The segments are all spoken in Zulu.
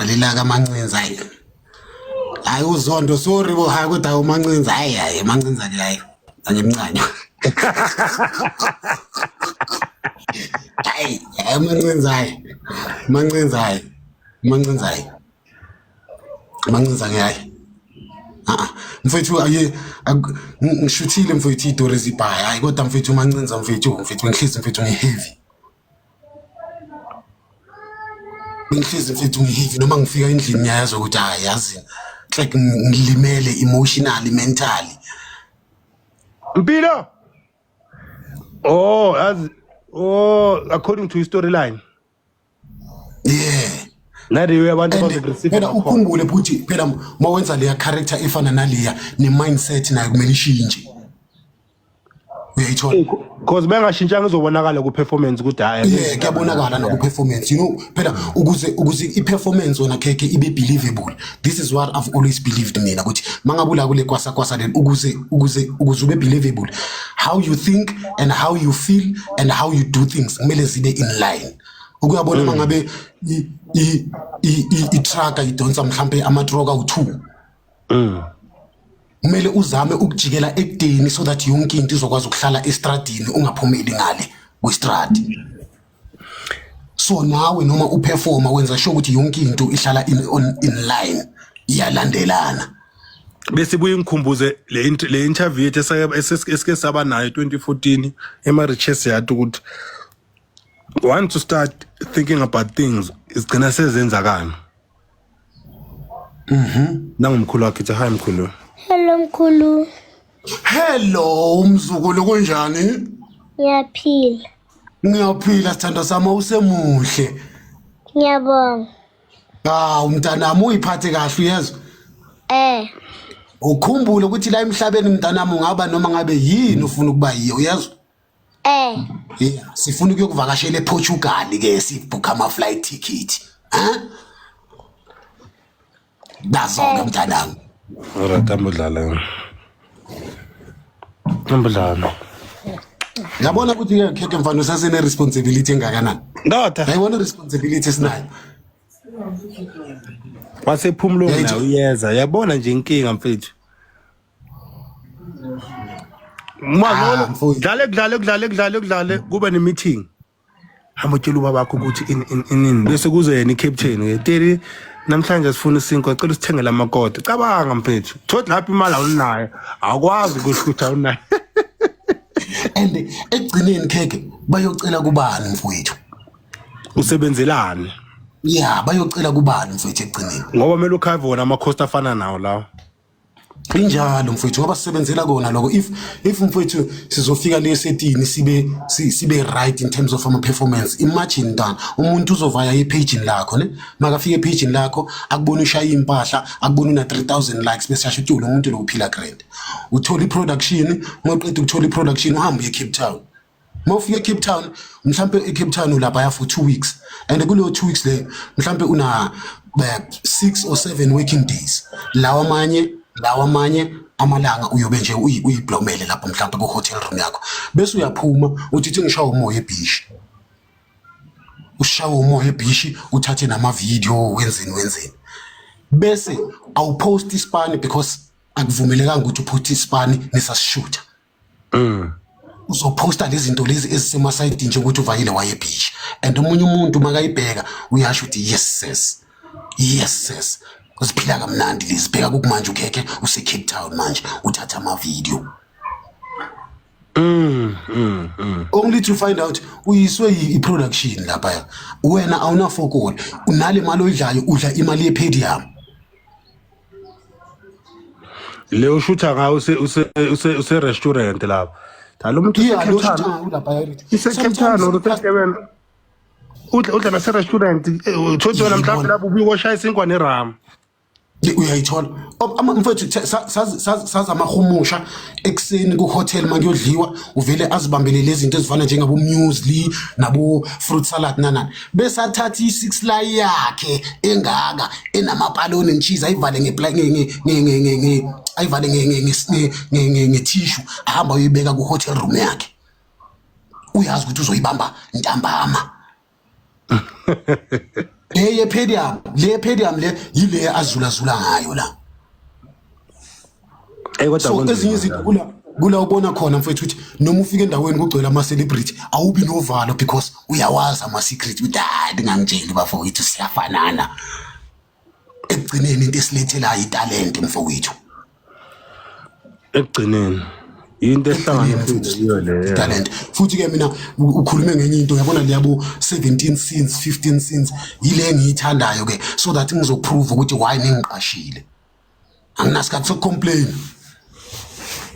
Lilaka amancinza hayi. Hayi uzondo sorry bo hayi kodwa umancinza hayi hayi amancinza ke hayi. Angimncane. Hayi hayi amancinza hayi. Amancinza hayi. Amancinza hayi. Amancinza ke hayi. Ah mfethu aye ngishuthile mfethu idore ezibhayi hayi kodwa mfethu umancinza mfethu mfethu ngihlezi mfethu ngiheavy. Bengihlezi mfethu ngihivi noma ngifika endlini ngiyayazi ukuthi hayi yazi like ngilimele emotionally mentally. Mpilo. Oh, as oh according to storyline. Yeah. Naleyo abantu And bazokureceive phela ama-call. ukhumbule futhi phela mawenza leya character efana naleya ne-mindset nayo kumele ishintshe. Uyayithola? Cause bengashintshanga izobonakala ku performance ukuthi hayi Yeah, kuyabonakala naku performance. You know, phela ukuze i performance wena khekhe ibe believable. This is what I've always believed mina ukuthi mangabula kule kwasa kwasa leli ukuze ube believable how you think and how you feel and how you do things kumele zibe in line. Ukuyabona mangabe i truck idonsa mhlambe ama truck awu2. Kumele uzame ukujikela ekudeni so that yonke into izokwazi ukuhlala estradini ungaphumeli ngale kwestradi. So nawe noma uperforma wenza sure ukuthi yonke into ihlala in line iyalandelana. Bese buye ngikhumbuze le interview yethu esike saba nayo 2014 ema-Riches yathi ukuthi once you start thinking about things izigcina sezenzakala. Nangumkhulu wakhe ithi hi mkhulu. Hello mkhulu, Hello mzukulu kunjani? ngiyaphila. Ngiyaphila sithando sami usemuhle. Ngiyabonga. Ah umntanami uyiphathe kahle uyezwa. Eh, Ukhumbule ukuthi la emhlabeni mntanami ungaba noma ngabe yini ufuna ukuba yiyo uyezwa. eh, Yeah, sifuna ukuyokuvakashela ePortugal ke sibhukha ama flight ticket. Ha? Nazo-ke mntanami. Alright, ambudlala. Ambudlala. Yabona ukuthi ke khekhe mfana usasene responsibility engakanani. Ndoda. Yayibona responsibility esinayo. Wasephumulweni Yayitho- nawe uyeza. Yabona nje inkinga mfethu. Ah, Mangcono mfowethu. dlale kudlale kudlale kudlale kudlale kube ne meeting. Hamba utshela ubaba wakho ukuthi in in in in bese kuze yena i-captain ke Teri namhlanje sifuna isinkwa cela usithengele amakota. Cabanga mfethu. Thothi lapha imali awunayo. Awukwazi ukusho ukuthi awunayo. And ekugcineni khekhe bayocela kubani mfowethu? Usebenzelani? Yeah, bayocela kubani mfowethu ekugcineni? Ngoba kumele ukhave wona ama-cost afana nawo lawo. Injalo mfowethu ngoba sisebenzela kona lokho if mfowethu sizofika le setini sibe right in terms of ama performance imagine ntana umuntu uzovaya epage lakho ne makafika epage lakho akubona ushaya impahla akubona una 3000 likes bese asho ukuthi lo muntu lo uphila grand uthola iproduction mawuqeda ukuthola iproduction uhambe uye Cape Town mawufika eCape Town mhlambe eCape Town ulapha for 2 weeks and kuleyo 2 weeks le mhlambe una 6 or 7 working days lawa amanye amalanga uyobe nje uyiblomele lapho mhlambe ku hotel room yakho bese uyaphuma uthi thi ngishaya umoya ebeach ushawe umoya ebeach uthathe nama video wenzeni wenzeni bese awupost isipani because akuvumelekanga ukuthi upost isipani nisasishutha uzoposta lezi zinto lezi ezisemasayidini nje ukuthi uvayile waye beach and omunye umuntu makayibheka uyasho ukuthi yes sis yes sis uziphila kamnandi lezi bheka kukumanje ukhekhe use Cape Town manje uthatha ama video only to find out uyiswe i-production lapha wena awunafokoli unale mali oyidlayo udla imali ye-per diem Le ushutha ngayo use restaurant lapha. Dala umuntu use yeah Cape lo Town. shutha ngayo lapha Ise Cape Town or use Durban. Udla nase restaurant uthothi wena mhlawumbe lapho ubuye koshaya isinkwa neram. Uyayithola mfethu sazi amahumusha ekuseni ku-hotel makuyodliwa uvele azibambele lezi zinto ezifana njengabo muesli nabo fruit salad nanani bese athatha i-six lie yakhe engaka enamapaloni and cheese ayivale ayivale nge-tissue ahamba ayoyibeka ku-hotel room yakhe uyazi ukuthi uzoyibamba ntambama. Le ye-podium, le podium le yile azulazula ngayo la. Ey kodwa So kunzima ezinye izinto njalo. kula ubona khona mfethu ukuthi noma ufika endaweni kugcwele ama-celebrity, awubi novalo because uyawazi ama-secret ukuthi hayi, ndingangitsheli bafowethu, siyafanana. Ekugcineni into esilethelayo italente, mfowethu. Ekugcineni into esihlangana futhi yiyo leyo. Talent. Futhi ke mina ukhulume ngenye into, uyabona, leyabo 17 sins, 15 sins, yile engiyithandayo ke, so that ngizoprove ukuthi why ningiqashile. Anginasikhathi sokucomplain,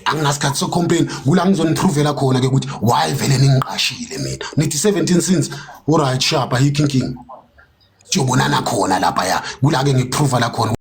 anginasikhathi sokucomplain. Kula ngizoniprovela khona ke ukuthi why vele ningiqashile mina. Nithi 17 sins, alright, sharp, ayikho inkinga, siyobonana khona lapha. Ya, kula ke ngikuprova la khona.